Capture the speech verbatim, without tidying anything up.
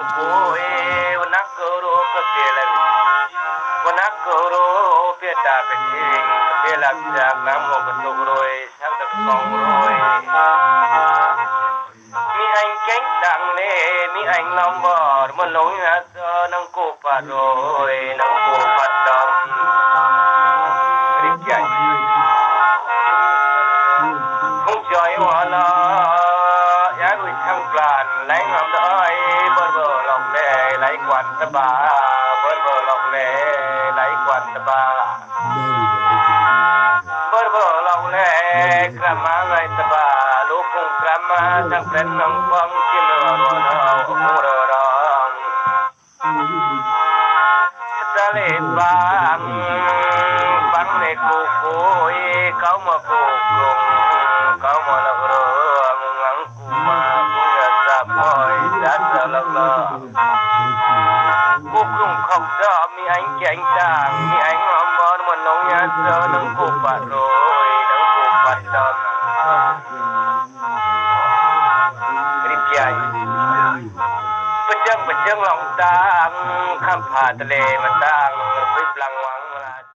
Koi, nak koro ke pelang. Nak koro peta kecing, pelak jak namo ketuk roi, sak dek kong roi. Mi ain keng dang le, mi ain lombor, melong ya so nang ko paroi, nang ko patom. Rikyan. Hung joy wala, ya rui thang plan, lai ngam doi, bor bo lok le, lai kwan taba, bor bo lok le, lai kwan taba. Bor bo lok le, krama ngai taba, lukung krama, thang pren nong pong, kim ro ro, ro ro. Tale bang, bang le ku kui, kau ma ku kung, kau ma lok ro, ngang ku ma ku ya sa poi, da sa lok lo. Ku kung khok da, mi ain keng dang, mi ain ngom bor, mon nong ya sa, nang ku pa roi, nang ku pa tam. Rikyan. Pejang, pejang long tang, kham pha tele matang, pui plang wang.